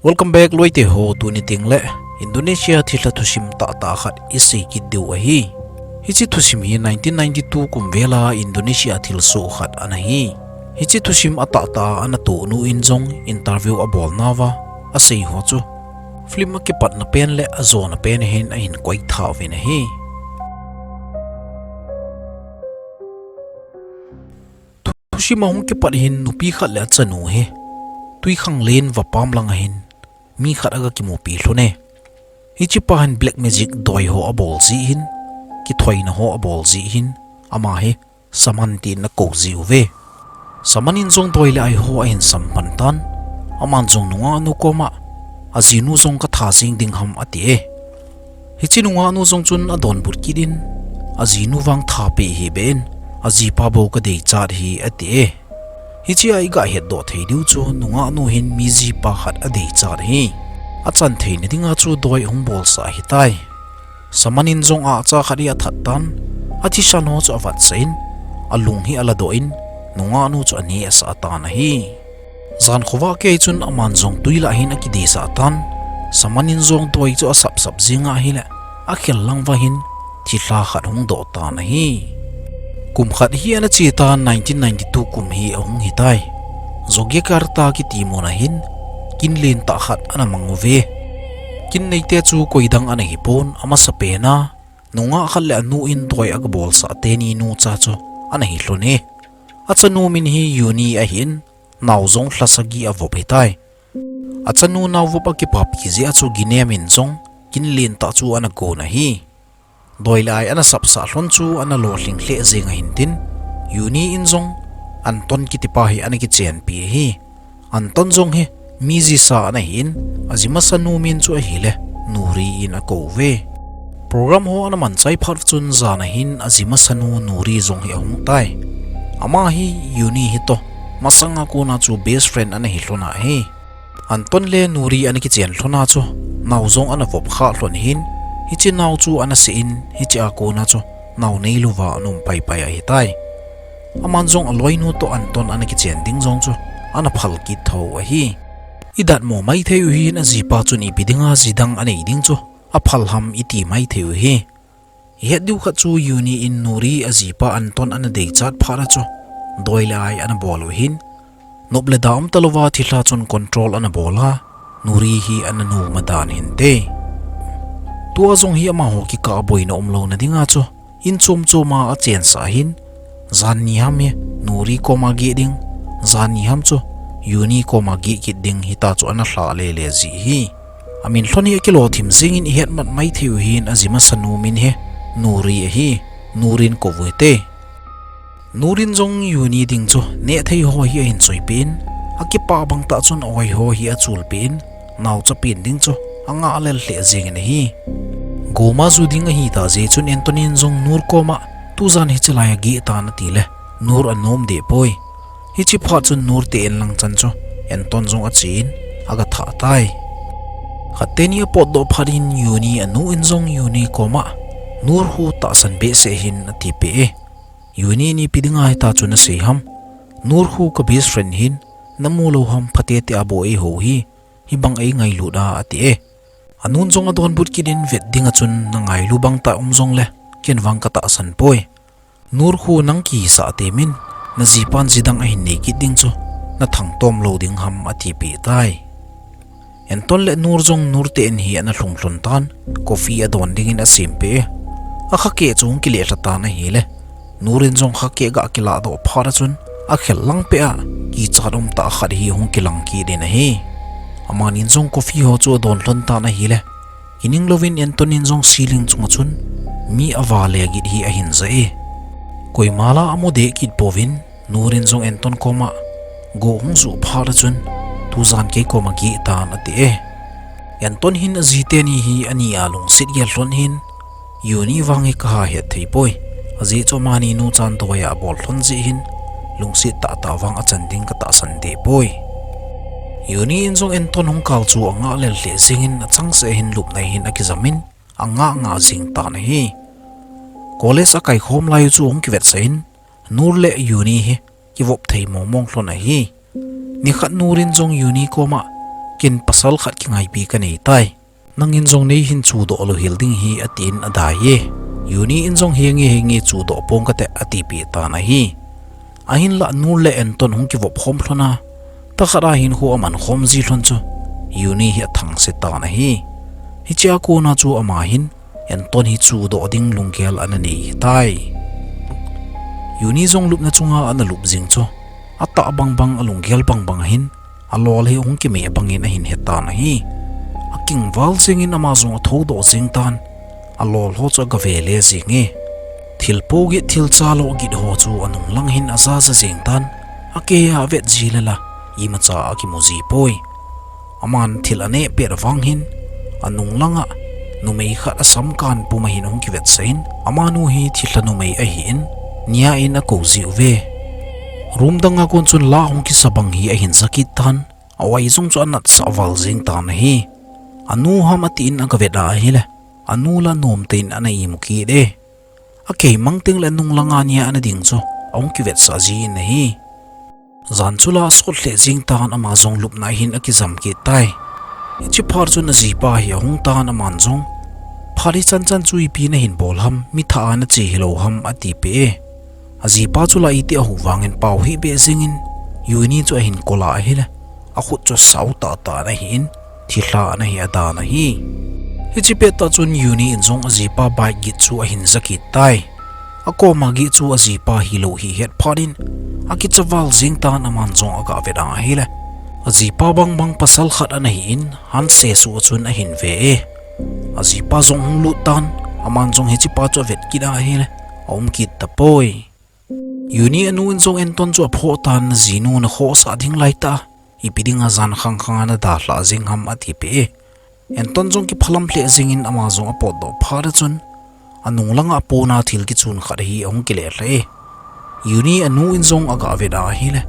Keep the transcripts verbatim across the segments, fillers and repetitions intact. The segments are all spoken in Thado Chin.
Welcome back, loite ho. Tuni tengle Indonesia thilha thusim tahtah khat isei kit diu ahi. Hiche thusim hi nineteen ninety-two kum vela Indonesia thilsoh khat ana hi. Hiche thusim atahtah a ana tohnu in jong interview abol nauva asei ho chu film akipatna pen le ajona pen hin ahin koi tha uvin ahi. Thusim ahung kipat hin nupi khat le achanu hi twikhanglen vapam langa hin mi khat aga kimupi lhon e. Hichepa hin black magic doi ho abol jeh hin, kithoina ho abol jeh hin, ama hi shaman tin akou jiuve. Shaman in jong doi le ai ho ahin sampan tan, aman jong nungahnu koma, ajinu jong katha jeng ding ham ati e. Hiche nungahnu jong chun adonbut kit in, ajinu vang thapeh hih beh in, ajipa bou kadeichat hi ati e. Hichea iga hetdoh thei diu chu nungahnu hin mi jipa khat adeichat hi. Achan theina dinga chu doi ahung bolsah ahitai. Shaman in jong ahcha khat hi athat tan, athisan ho chu avatsah in, alung hi aladoh in, nungahnu chu aneh asah tan ahi. Jan khovah kei chun aman jong twi lah hin akidesah tan, shaman in jong doi chu asapsap jeng ahile, akhel langva hin thilha khat hung doh tan ahi. Kum khat hi ana che tan, nineteen ninety-two kum hi ahung hitai. Yogyakarta kiti muna hin kinlen tah khat ana mang uve. Kin neite chu koidang ana hipon, amasapena nungah khat le anu in doi aga bolsah teni nucha chu ana hi lhon e. Achanu min hi Yuni ahin, nao jong lha sagi avop hitai. Achanu naovop akipapi jeh a chu ginem in jong kinlen tah chu ana gon ahi. Doi le ai ana sapsah lhon chu ana lolhing lheh jeng ahin tin, Yuni in jong Anton kitipa hi ana kichenpi ahi. Anton jong hi mi jisa ana hin, ajimasanu min chu ahile Nuri in akou uve. Program ho ana manchai phat chun jana hin ajimasanu Nuri jong hi ahung tai. Ama hi Yuni hitoh masanga kona chu best friend ana hi lhon ahi. Anton le Nuri ana kichen lhona chu nao jong ana vop kha lhon hin, hiche nao chu ana seh in, hichea kona chu nao neilouva ana um paipai ahitai. Aman jong aloinu toh Anton ana kichen ding jong chu ana phal kit tho ahi. Idatmo maithei u hin ajipa chun ipi dinga jidang anei ding chu aphal ham iti maithei u hi. Ihet diu khat chu Yuni in Nuri ajipa Anton ana deichat phat a chu doi le ai ana bol u hin, nop le da umtalouva thilha chun control ana bol a, Nuri hi ana nom adan hinte. Tua jong hi amaho kikah a boina umlouna dinga chu in chom choma achensah hin, jan ni ham hi Nuri koma geh ding, jan ni ham chu Yuni koma geh kit ding hita chu ana lhah lele jeh hi. Amin lhon hi akilo thim jengin ihet mat maithei u hin ajimasanu min hi Nuri ahi, Nurin kou u hite. Nurin jong Yuni ding chu nehthei ho hi ahin choipeh in, akipah bangtah chun oi ho hi achulpeh in, naochapen ding chu angah lel lheh jengin ahi. Goma ju ding ahitah jeh chun Anton in jong Nur koma tujan hiche lai a geh tan atile, Nur anom deh poi. Hiche phat chun Nur te in lang chan chu Anton jong ache in aga thah tai. Khat teni apotdoh phat in Yuni anu in jong Yuni koma Nur khu tahsan behseh hin atipeh e. Yuni in ipi dinga hita chu nasei ham? Nur khu ka best friend hin, namu lou ham, phatetea bou eihou hi, hibang eingailut a ati e. Anun jong adonbut kit in vet dinga chun nangailu bangtah um jongle, ken vang katahsan poi. Nur khu nang kihisah temin, najipan jidang ahin nei kit ding chu, nathangtom lou ding ham atipeh tai. Anton le Nur jong Nur te in hi ana lhung lhon tan, coffee adon dingin asempeh e. Akhakeh chu hung kileh lha tan ahile, Nur in jong khakeh aga kilahdoh phat a chun, akhel lang peh a kichat umtah khat hi hung kilang kit in ahi. Amanin jong coffee ho chu adon lhon tan ahile, kining louvin Anton in jong ceiling chunga chun mi avale git hi ahin ja e. Koima la amu deh kit pouvin, Nur in jong Anton koma go hung juh phat a chun, tujan kei koma geh tan ati e. Anton hin aji teni hi ani a lungset gel lhon hin, Yuni vang hi kaha het thei poi. Ajeh chu amani nuchan doi abol lhon jeh hin, lungset tahtah vang achan ding katahsan deh poi. Yuni in jong Anton hung kal chu angah lel lheh jengin achangseh hin lupna hin akijamin, angah ngah jeng tan ahi. College akaikhom lai u chu hung kivetsah in, Nur le Yuni hi kivop thei mongmong lhon ahi. Nikhat Nur in jong Yuni koma, Ken pasal khat kingaipi kanei tai. Nangin jong neihin chudoh louhel ding ahi, atin adai e. Yuni in jong henge henge chudoh pong kate atipeh tan ahi. Ahinlah Nu le Anton hung kivop khom lhon a, tahkhat a hinkho aman khom ji lhon chu Yuni hi athangse tan ahi. Hichea kona chu ama hin Anton hi chudoh ding lunggel ana nei ahitai. Yuni jong lupna chunga ana lup jing chu, atah bangbang alunggel bangbang ahin, alol hi hung kimeh bangin ahin hetan ahi. Akingval jengin ama jong athoudoh jeng tan, alol ho chu agave le jenge. Thil po git thil chalo git ho chu anunglang hin ajaja jeng tan, akeiya avet ji le la, imacha akimu ji poi. Aman thil aneh pet vang hin, anunglanga numei khat asamkan pum ahin hung kivetsah in, amanu hi thilha numei ahin, nia in akou jiuve. Room danga kon chun la hung kisa bang hi ahin jakit tan, a-oi jong chu anatsah val jeng tan ahi. Anu ham atin agavet a ahile, anu la nomtah in ana imu kit e. Akei mang tengle nunglanga nia ana ding chu ahung kivetsah jin ahi. Jan chu la asot lheh jeng tan, ama jong lupna ahin akijam kit tai. Hiche phat chun ajipa hi ahung tan, aman jong, phat hi chanchan chu ipi nahin bol ham, mi thah a nache hilou ham, atipeh e. Ajipa chu la iti ahu vangin pao hih beh jengin, Yuni chu ahin kol a ahile, akhut chu sao tahtah ana hin, thilha ana hi adan ahi. Hiche pettah chun Yuni in jong ajipa bike git chu ahin jakit tai. Akoma git chu ajipa hilou hi ahet phat in, akicha val jeng tan, aman jong agavet a ahile, ajipa bangbang pasal khat ana hin, handset suh a chun ahin ve e. Ajipa jong hung lut tan, aman jong hichepa chu avet kit a ahile, aum kit tapoi. Yuni anu in jong Anton chu aphoh tan, jinu nakhohsah ding laitah a, ipi dinga jan khangkhang a nadalhah jeng ham, atipeh e. Anton jong kiphalam lheh jengin ama jong apotdoh phat a chun, anunglanga apona thil kichun khat hi ahung kile lha e. Yuni anu in jong agavet a ahile,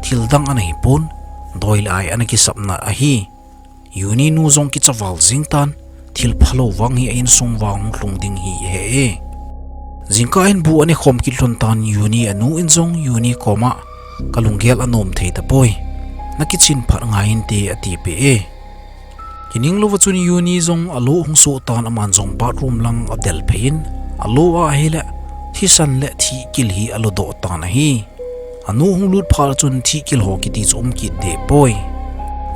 thil dang ana hipon, doi le ai ana kisapna ahi. Yuni nu jong kicha val jeng tan, thil phalou vang hi a insung vang hung lhung ding hi ahe e. Jingkah hin bu ana khom kit lhon tan, Yuni anu in jong Yuni koma, kalunggel anom thei tapoi, nakichen phat ngai inte, atipeh e. Kining louva chun Yuni jong alo hung soh tan, aman jong bathroom lang adel phei in, alo a ahile, thisan le thihkil hi alodoh tan ahi. Anu hung lut phat chun thihkil ho kiti chu um kit deh poi.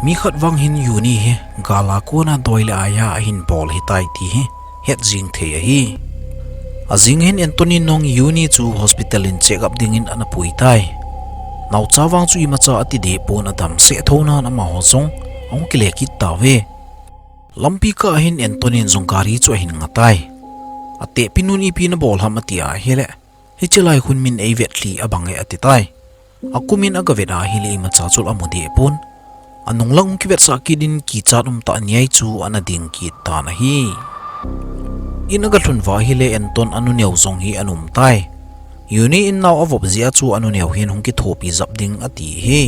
Mi khat vang hin Yuni hi gal a kona doi le aia ahin bol hitai ti hi het jing thei ahi. Ajing hin Anton in jong Yuni chu hospital in check up dingin ana pui tai. Naocha vang chu imacha ati deh pon, adamseh thounan amaho jong ahung kile kit tauve. Lampi kah a hin Anton in jong gari chu ahin nga tai. Atehpi nun ipi nabol ham ati a ahile, hiche lai khun min eivetlhi abang e ati tai. Akum in agavet a ahile imacha chu amu deh pon. Anunglang hung kivetsah kit in kichat umtah niai chu ana ding kit tan ahi. In agalhun uva ahile Anton anuneo jong hi ana um tai. Yuni in nao avop jeh a chu anuneo hin hung kithopi jap ding ati hi.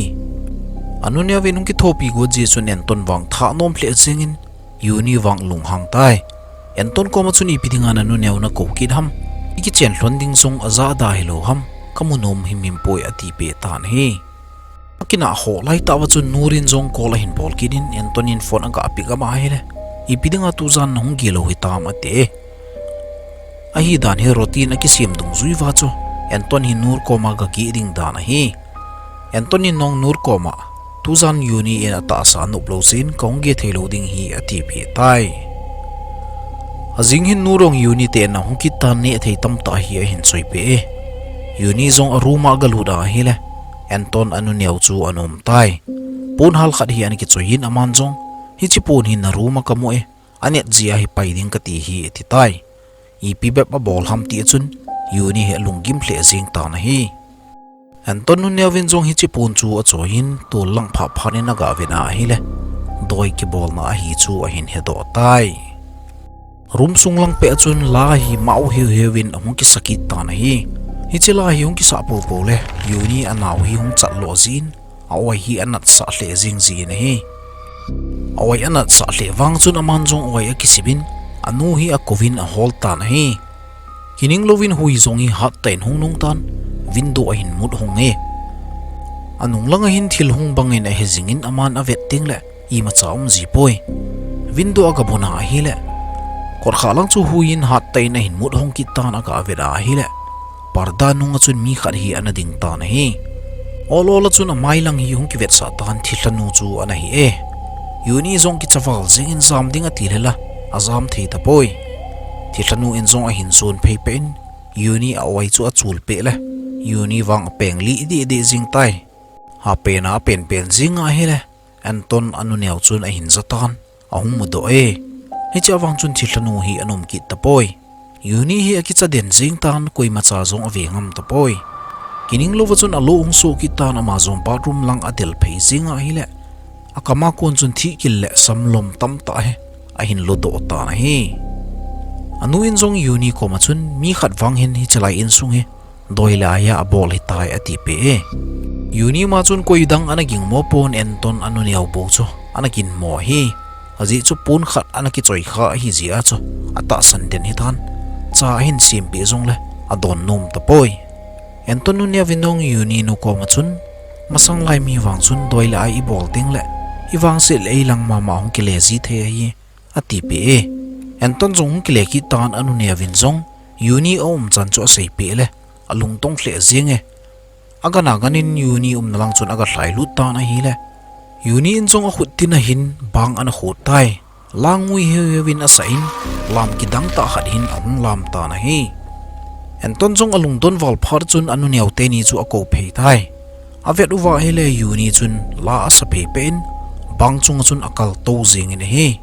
Anuneo in hung kithopi got jeh chun Anton vang thanom lheh jengin, Yuni vang lunghang tai. Anton koma chun ipi dinga nanuneo nakou kit ham? Ikichen lhon ding jong ajahda hilou ham? Kamu nom himhim poi atipeh tan ahi. Akinah khoh laitah uva chun Nur in jong call ahin bol kit in Anton in phone aga pick up a ahile, ipi dinga tujan nahung gel lou hitam ati e. Ahidan hi routine akisem dungjui uva chu Anton hi Nur koma gageh ding dan ahi. Anton in jong Nur koma, tujan Yuni in atahsa anop lou jeh in kahung geh thei lou ding hi atipeh tai. Ajing hin Nur jong Yuni te in ahung kit tan, neh thei tamtah hi ahin choipeh e. Yuni jong a room a agalut a ahile, Anton anuneo chu ana um tai. Pon hal khat hi ana kichoi in aman jong, hiche pon hi na room a kamu e, anet jeh a hi pai ding kati hi ati tai. Ipi bep abol ham ti a chun, Yuni hi alunggim lheh jeng tan ahi. Anton nuneo in jong hiche pon chu achoi in, tol lang phah phat in agavet a ahile, doi kibolna ahi chu ahin hedoh tai. Room sung lang peh a chun la hi mao heu heu in ahung kisa kit tan ahi. Hiche la hi hung kisah poupou le, Yuni anao hi hung chat lo jeh in, a-oi hi anatsah lheh jing jin ahi. A-oi anatsah lheh vang chun aman jong oi akisip in, anu hi akouvin ahol tan ahi. Kining louvin hui jong hi hattah in hung nung tan, window ahin mut hong e. Anung langa hin thil hung bangin ahe jingin aman avet tengle, imacha um ji poi. Window aga bun a ahile, kotkha lang chu huiyin hattah in ahin mut hong kit tan, aga vet a ahile, parda nunga chun mi khat hi ana ding tan ahi. Ol ol a chun amai lang hi hung kivetsah tan, thilhanu chu ana hi e. Yuni jong kichaval jengin jam ding ati lheh a, ajam thei tapoi. Thilhanu in jong ahin jon phei peh in, Yuni a oi chu achul peh le, Yuni vang apeng lih deh deh jing tai. Hapena apen pen jing ahile, Anton a nu neo chun ahin ja tan, ahung mudoh e. Hichea vang chun thilhanu hi ana um kit tapoi. Yuni hi akicha den jing tan, koimacha jong ave ngam tapoi. Kining louva chun alo hung so kit tan, ama jong bathroom lang adel phei jing ahile, akama kon chun thihkil le samlom tamtah hi ahin lodoh tan ahi. Anu in jong Yuni koma chun, mi khat vang hin hichelai insung hi doi laiya abol hitai, ati peh e. Yuni ma chun koi dang ana ging mo pon, Anton a nu neo bou chu ana ging mo ahi. Ajeh chu pon khat ana kichoi kha ahi jeh a chu atahsan den hitan. Cha ahin sem peh jongle adon nom tapoi. Anton nu neo vin jong Yuni nu koma chun, masang lai mi vang chun doi laiya ibol teng le, ivangset le eilang mama hung kile ji thei ahi, ati peh e. Anton jong hung kile kit tan, a nu neo vin jong Yuni aum chan chu asei peh le, alungtong lheh jeng e. Agan agan in Yuni umna lang chun aga lhai lut tan ahile, Yuni in jong akhut tin ahin bang ana khut tai. Lang ngui heu heu in asah in, lam kidang tah khat hin ahung lam tan ahi. Anton jong alungdon val phat chun a nu neo teni chu ako phei tai. Avet uva ahile Yuni chun la asa phei peh in, bang chunga chun akal to jeng in ahi.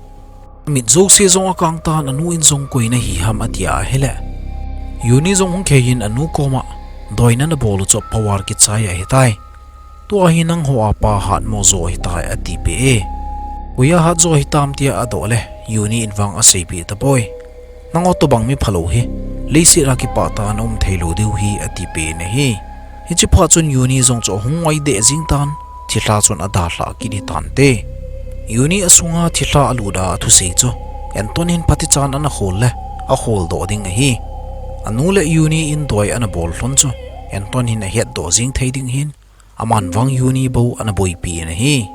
Mit jouse jong akang tan, anu in jong koi nahi ham ati ahile, Yuni jong hung khei in anu koma, doi nana bol u chu power kichai ahitai. Tua hi nangho a pa hatmo jo ahitai, ati peh e. Koiya hat jo ahitam tia adoh le, Yuni in vang asei peh tapoi. Nangho tobang mi phalou hi leiset a kipah tah a um thei lou diu ahi, ati peh in ahi. Hiche phat chun Yuni jong chu ahung ngoi deh jing tan, thilha chun adalhah kit hitante. Yuni asunga thilha alut a athusei chu Anton hin phatichan ana khol le, akhol doh ding ahi. Anu le Yuni in doi ana bol lhon chu Anton hin ahet doh jing thei ding hin, aman vang Yuni bou ana boipi in ahi.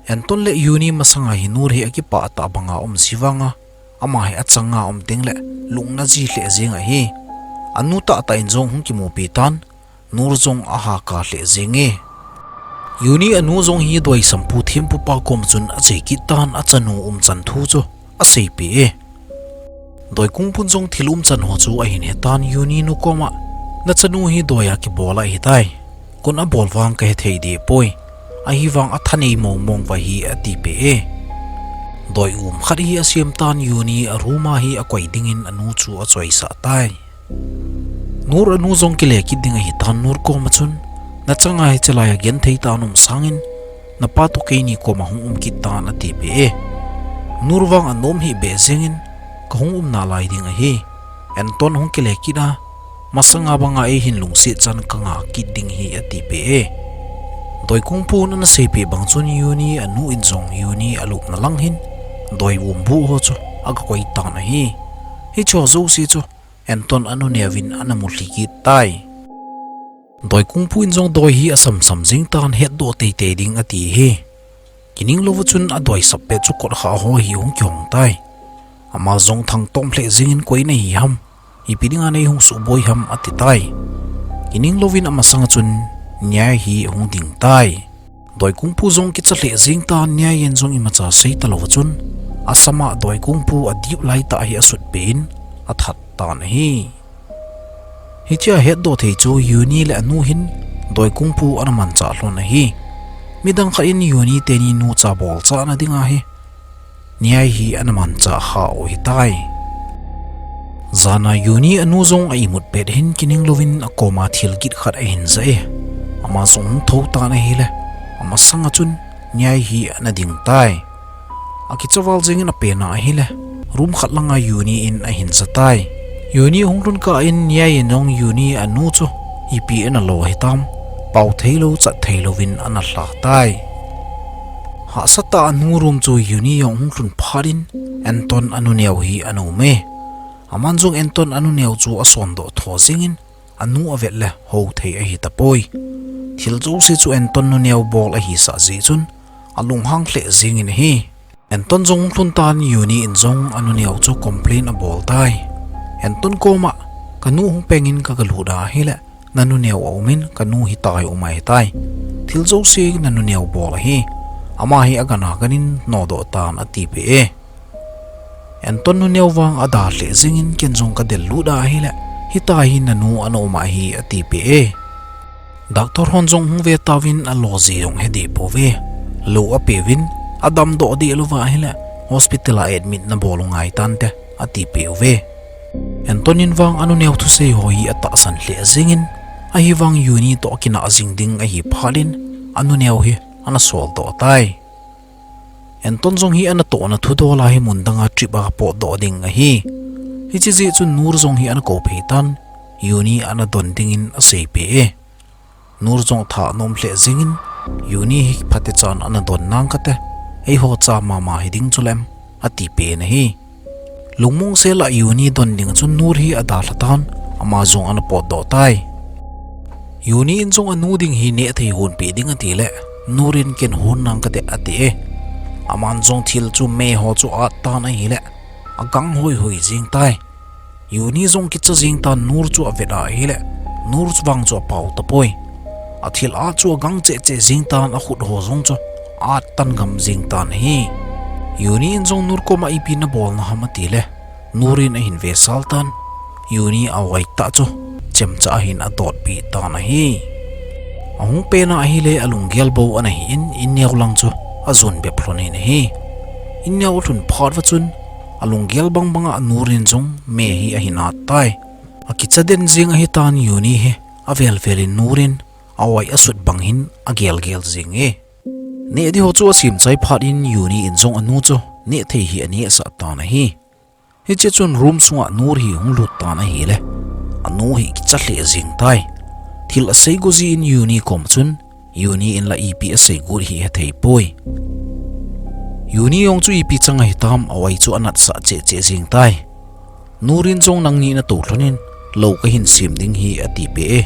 Anton le Yuni masanga hi Nur hi akipah tah banga um ji vanga, ama hi achanga um teng le lungna ji lheh jeng ahi. Anu tahtah in jong hung kimupi tan, Nur jong ahaka lheh jeng e. Yuni anu jong hi doi sampu thempu pa kom chun achei kit tan, achanu umchan thu chu asei peh e. Doi kungpun jong thil umchan ho chu ahin he tan, Yuni nu koma, nachanu hi doi a kibol ahitai. Koin abol vang kahe thei deh poi. Ahivang athanei mong mong uva ahi, ati peh e. Doi um khat hi asem tan, Yuni a room a hi akoi ding in anu chu achoisah tai. Nur anu jong kile kit ding ahi tan, Nur koma chun, nachanga hiche laiya genthei tah a um sangin, napa toh keini koma hung um kit tan, ati peh e. Nur vang anom hih beh jeng in, kahung um nalai ding ahi. Anton hung kile kit a, masanga banga eihin lungset chan kangah kit ding ahi, ati peh e. Doi kungpun ana sei peh bang chun Yuni anu in jong Yuni alupna lang hin, doi umbu ho chu aga koi tan ahi. Hiche ho jouse chu Anton a nu neo vin ana mu lhi kit tai. Doi kungpu in jong doi hi asam sam jing tan, hetdoh tei tei ding ati hi. Kining louva chun adoi sap pet chu kotkha ho hi hung kihong tai. Ama jong thangtom lheh jeng in, koi nahi ham, ipi dinga neihung suboi ham, ati tai. Kining louvin amasanga chun Niai hi hung ding tai. Doi kungpu jong kicha lheh jeng tan, Niai in jong imacha sei talouva chun, asama doi kungpu adip laitah hi asut peh in, athat tan ahi. Hitia hetdoh thei chu Yuni le anu hin doi kungpu ana manchah lhon ahi. Midang khat in Yuni teni nucha bolchah na dinga hi Niai hi ana manchah kha u ahitai. Jana Yuni anu jong a imut pet hin kining louvin akoma thil git khat ahin ja e. Ama jong hung thou tan ahile, amasanga chun Niai hi ana ding tai. Akicha val jeng in apena ahile, room khat langa Yuni in ahin ja tai. Yuni hung lhun kah in Niai in jong Yuni anu chu ipi ana lo hitam, pao theilou, chat theilouvin ana lha tai. Hahsatah a anu room chu Yuni jong hung lhun phat in Anton a nu neo hi ana um e. Aman jong Anton a nu neo chu asondoh tho jeng in, anu avet le hou thei ahi tapoi. Thil jouse chu Anton nu neo bol ahisah jeh chun, alunghang lheh jengin ahi. Anton jong hung lhun tan Yuni in jong anuneo chu complain abol tai. Anton koma, "Kanu hung pengin ka, kalut ahile, nanuneo aumin, kanu hitia um ahitai. Thil jouse nanuneo bol ahi. Ama hi agana ganin nodoh tan," atipeh e. Anton nuneo vang adalheh jengin, "Ken jong kadel lut ahile, hitia hi nanu ana um ahi," atipeh e. Doctor hon jong hung ve tauvin alo ji jong hedeh pouve. Lou apeuvin, "Adamdoh deh louva ahile, hospital a admit nabol u ngai tante," atipeh uve. Anton in vang anuneo thusei ho hi atahsan lheh jengin, ahivang Yuni toh akinah jing ding ahi phat in, anuneo hi ana soldoh tai. Anton jong hi anatohna thudol a hi mun danga trip a potdoh ding ahi. Hiche jeh chun Nur jong hi ana kou phei tan, Yuni ana don dingin aseipeh e. Nur jong thanom lheh jengin, "Yuni hi phatechan ana don nang kate, eiho cha mama hiding chulem," atipeh in ahi. Lungmong sela Yuni don ding chun Nur hi adalha tan, ama jong ana potdoh tai. Yuni in jong anu ding hi nehthei honpeh ding atile, Nur in, "Ken hon nang kate," ati e. Aman jong thil chu me ho chu at tan ahile, agang hoihoi jeng tai. Yuni jong kicha jeng tan, Nur chu avet ahile, Nur vang chu apao tapoi. Athil at chu agang chehcheh jeng tan, akhut ho jong chu at tan gam jeng tan ahi. Yuni in jong Nur koma, "Ipi nabol naham?" atile, Nur in ahin vesal tan, Yuni awaitah chu chemcha ahin adotpeh tan ahi. Ahung pet na ahile alunggel bou ana hin, inneo lang chu ajon bep lhonin ahi. Inneo alhun phat uva chun alunggel bangbanga Nur in jong me hi ahin at tai. Akicha den jeng ahitan, Yuni hi avel velin Nur in awai asut bang hin agelgel jenge. Neh ding ho chu asem chai phat in Yuni in jong anu chu nehthei hi anehsah tan ahi. Hiche chun room sunga Nur hi hung lut tan ahile, anu hi kicha lheh jeng tai. Thil asei got jeh in Yuni koma chun, Yuni in la ipi asei got hi hethei poi. Yuni jong chu ipi chang ahitam, awai chu anatsah chehcheh jeng tai. Nur in jong, "Nangni natou lhonin, lou kahin sem ding ahi," atipeh e.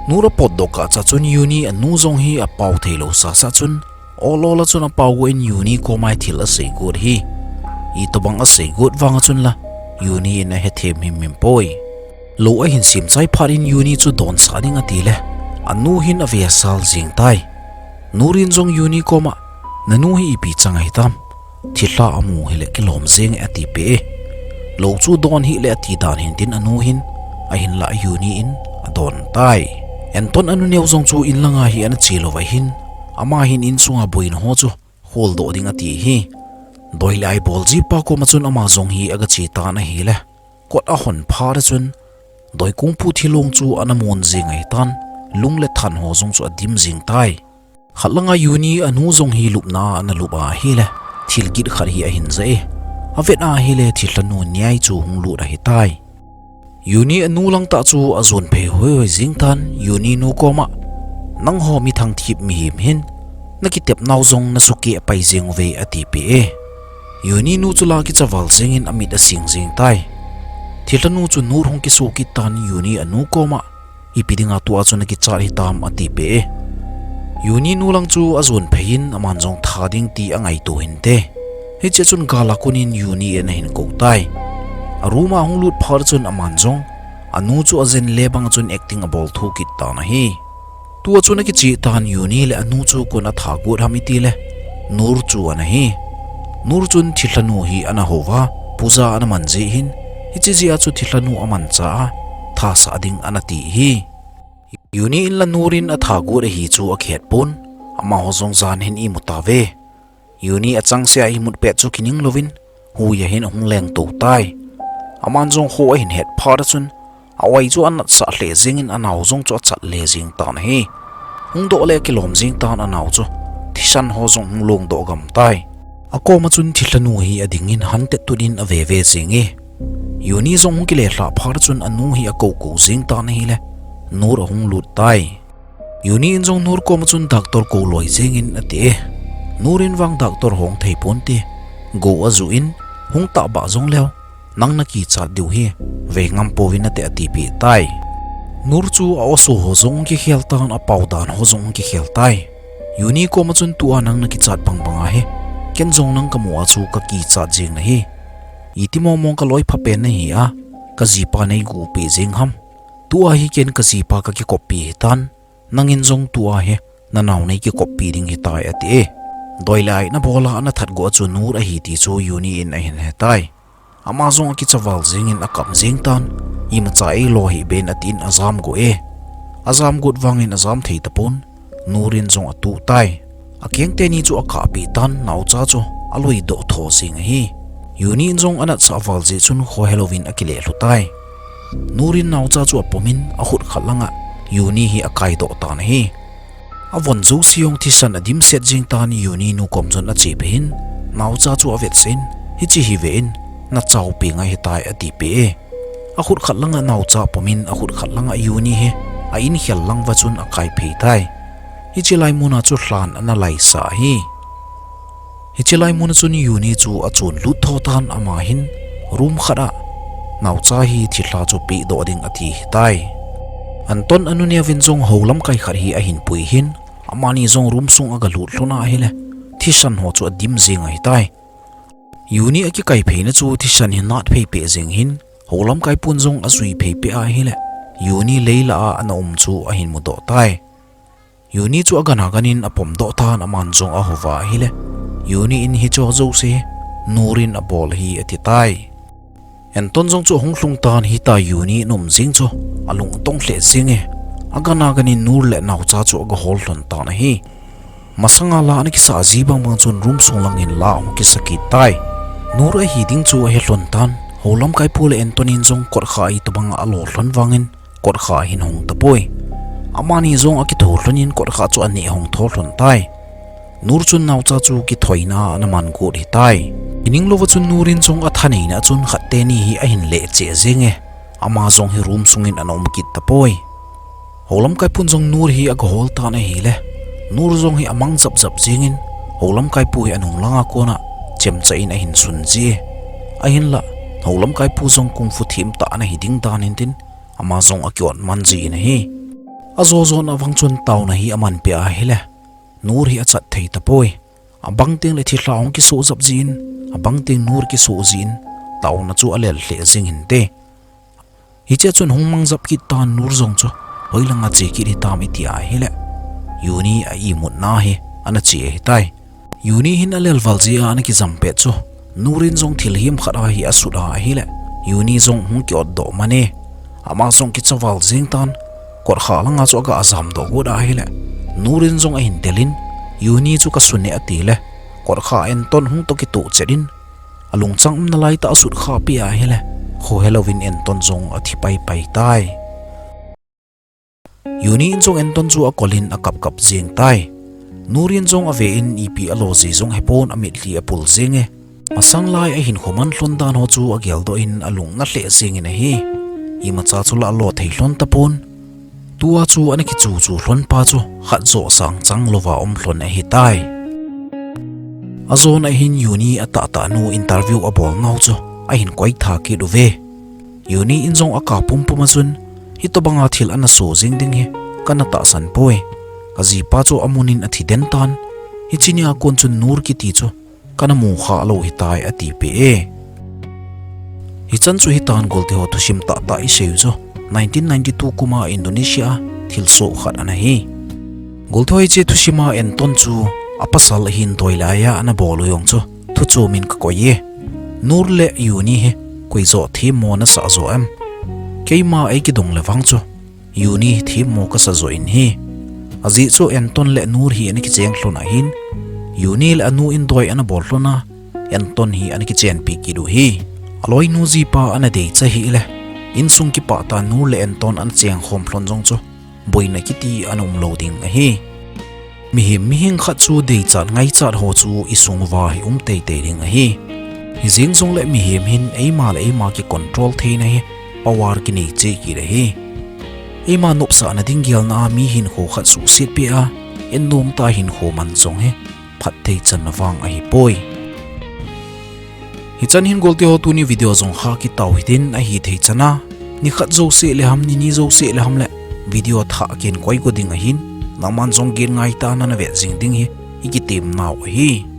Nur apotdoh kah cha chun Yuni anu jong hi apao theilou sasa chun, ol ol a chun apao got in Yuni koma thil asei got ahi. Itobang asei got vang a chun la, Yuni in ahethem himhim poi. Lou ahin sem chai phat in Yuni chu donsah ding atile, anu hin avesal jeng tai. Nur in jong Yuni koma, "Nanu hi ipi chang ahitam? Thilha amu hile kilom jenge," atipeh e. Lou chu don hile ati dan hintin anu hin, ahinla Yuni in adon tai. Anton anuneo jong chu in langa hi ana che louva hin, ama hin insunga boina ho chu holdoh ding ati ahi. Doi le ai bol jipa koma chun ama jong hi agache tan ahile, kot ahon phat a chun, doi kungpu thilong chu ana mon jeng ahitan, lung le than ho jong chu adim jeng tai. Khat langa Yuni anu jong hi lupna a ana lup ahile, thil git khat hi ahin ja e. Avet ahile thilha nu Niai chu hung lut ahitai. Yuni anu langtah chu ajon phei hoihoi jeng tan, Yuni nu koma, "Nangho mithang thip mihem hin, nakitepnau jong nasukeh apai jeng uve," atipeh e. Yuni nu chu la kicha val jengin amit asing jeng tai. Thilha nu chu Nur hung kiso kit tan, Yuni anu koma, "Ipi dinga tua chu nakichat hitam?" atipeh e. Yuni nu lang chu ajon phei in aman jong tha ding ti angaito hinte. Hiche chun gal a konin Yuni in ahin kou tai. A room a hung lut phat chun aman jong anu chu ajen le bang chun acting abol tho kit tan ahi. Tua chun akicheh tan, Yuni le anu chu koin atha got ham itile, Nur chu ana hi. Nur chun thilha nu hi ana houva, puja ana man jeh hin, hiche jeh a chu thilha nu amancha a, tha sah ding ana ti ahi. Yuni in la Nur in atha got ahi chu akihet pon, amaho jong jan hin imu tauve. Yuni achangseh a imut pet chu kining louvin, huiya hin ahung lengtou tai. Aman jong ho ahin het phat a chun, awai chu anatsah lheh jengin anao jong chu achat le jeng tan ahi. Hung doh le akilom jeng tan anao chu, thisan ho jong hung longdoh gam tai. Akoma chun thilha nu hi adingin hantet tut in aveve jenge. Yuni jong hung kile lhah phat a chun anu hi akou kou jeng tan ahile, Nur ahung lut tai. Yuni in jong Nur koma chun doctor kou loi jengin ati e. Nur in vang doctor hung thei ponte. Gou ajuh in, hung tahbeh jong leu, nang nakichat diu hi, vei ngam pouvin nate atipeh tai. Nur chu a-awso ho jong kikhel tan, apao dan ho jong kikhel tai. Yuni koma chun tua nang nakichat bang banga hi ken jong nang kamu a chu kakichat jing nahi. Iti mong mong kaloi phapen nahi a, kajipa neigu peh jing ham. Tua hi ken kajipa kakikoppi hitan, nangin jong tua hi nanao neikikoppi ding hitai ati e. Doilai nabol a nathat go a chu Nur ahi ti chu Yuni in ahin hetai. Ama jong akichaval jingin akam jing tan, imacha eilo hih ben atin ajam go e. Ajam got vangin ajam thei tapon, Nur in jong atuh tai. Akeng teni chu akahpeh tan, naocha chu aloi doh tho jing ahi. Yuni in jong anatsah val jeh chun khohelouvin akileh lhu tai. Nur in naocha chu apumin akhut khat langa Yuni hi akaidoh tan ahi. Avon jouse jong thisan adimset jing tan, Yuni nu kom chun achepi hin, naocha chu avetsah in, hiche hi ve in, nachaopi ngai hitai atipeh e. Akhut khat langa naocha apumin akhut khat langa Yuni hi a inkhel lang uva chun akaiphei tai. Hiche laimun a chu lhan ana laisah ahi. Hiche laimun a chun Yuni chu achon lut tho tan, ama hin room khat a naocha hi thilha chu pehdoh ding ati hitai. Anton anu neuvin jong houlamkai khat hi ahin pui hin, amani jong room sung agalut lhon ahile, thisan ho chu adim jing ahitai. Yuni akikai pheina chu thisan hi natphei peh jing hin, houlamkai pun jong ajui phei peh ahile, Yuni leilah a ana um chu ahin mudoh tai. Yuni chu agana ganin apomdoh tan, aman jong ahouva ahile, Yuni in hicheho jouse Nur in abol ahi atitai. Anton jong chu ahung lhung tan, hitia Yuni in aum jing chu alung atong lheh jing e. Agana ganin Nur le naocha chu agahol lhon tan ahi. Masanga la ana kisah ji bang bang chun room sung langin la ahung kisa kit tai. Nur ahi ding chu ahe lhon tan, houlamkai pu le Anton in jong kotkha itobanga alo lhon vangin kotkha ahin hong tapoi. Amani jong akitho lhonin kotkha chu aneh hong tho lhon tai. Nur chun naocha chu kithoina ana man got hitai. Ininglouva chun Nur in jong athaneina chun khat teni hi ahin leh cheh jing e. Ama jong hi room sungin ana um kit tapoi. Houlamkai pun jong Nur hi agahol tan ahile, Nur jong hi amang jap jap jingin, houlamkai pu hi anung langa kona chemcha in ahin sun ji e. Ahinla, houlamkai pu jong kung fu themtah ana hi ding dan hintin, ama jong akiot man ji in ahi. Ajo jona vang chun taona hi amanpeh ahile, Nur hi achat thei tapoi. Abang tengle thilha hung kisoh jap jin, abang teng Nur kisoh jin, taona chu alel lheh jing hinte. Hichea chun hung mang jap kit tan, Nur jong chu hoilanga che kit hitam iti ahile, Yuni a imutna hi ana che ahitai. Yuni hin alel val jeh a ana kijam pet chu, Nur in jong thil him khat a hi asut a ahile, Yuni jong hung kiotdoh man e. Ama jong kichaval jing tan, kotkha langa chu aga jamdoh got ahile, Nur in jong ahin delin, Yuni chu kasun e atile, kotkha Anton hung toh kitoh chet in, alungchang umna laitah asut khahpeh ahile, khohelouvin Anton jong athi paipai tai. Yuni in jong Anton chu akolin akapkap jing tai. Nur in jong ave in ipi alo ji jong hepon amitlhi apul jing e. Masang lai ahinkho man lhon dan ho chu ageldoh in alung na lheh jingin ahi. Imacha chu la alo thei lhon tapon. Tua chu ana kichu chu lhon pa chu khat joh sang chang louva um lhon ahitai. Ajona hin Yuni atahtah nu interview abolnau chu ahin koitha kit uve. Yuni in jong aka pumpum a chun, hitobanga thil ana soh jing ding hi kana tahsan poi. Kajipa chu amunin athi den tan. Hiche nia kon chun Nur kiti chu kana mu khalou hitai atipeh e. Hichan chu hitan golteho thusim tahtah iseiu chu nineteen ninety-two kuma Indonesia a thilsoh khat ana hi. Golteho hiche thusima Anton chu apasal ahin doilai a ana bol u jong chu thuchomin kakoi e. Nur le Yuni hi koi joh themmo nasah joh em? Keima eikidong le vang chu Yuni hi themmo kasah joh in ahi. Ajeh chu Anton le Nur hi ana kicheng lhon ahin, Yuni le anu in doi ana bol lhon a, Anton hi ana kichenpi kit u ahi. Aloinu jipa ana deicha hile, insung kipah tah a Nur le Anton ana chengkhom lhon jong chu boina kiti ana umlou ding ahi. Mihem mihing khat chu deichat ngaichat ho chu isung uva hi um teitei ding ahi. Hijeng jongle mihem hin eima le eima kicontrol theina hi power kinei cheh kit ahi. Eima nopsahna ding gelna a mi hinkho khat suhset peh a, ennom tah a hinkho man jong hi phattheichanna vang ahipoi. Hichan hin golteho tuni video jong kha kitau hitin, ahithei chana nikhat jouseh le ham, nini jouseh le ham le video thah kin koi go ding ahin, Nangman jong gin ngaitah a navet jing ding hi ikitemnau ahi.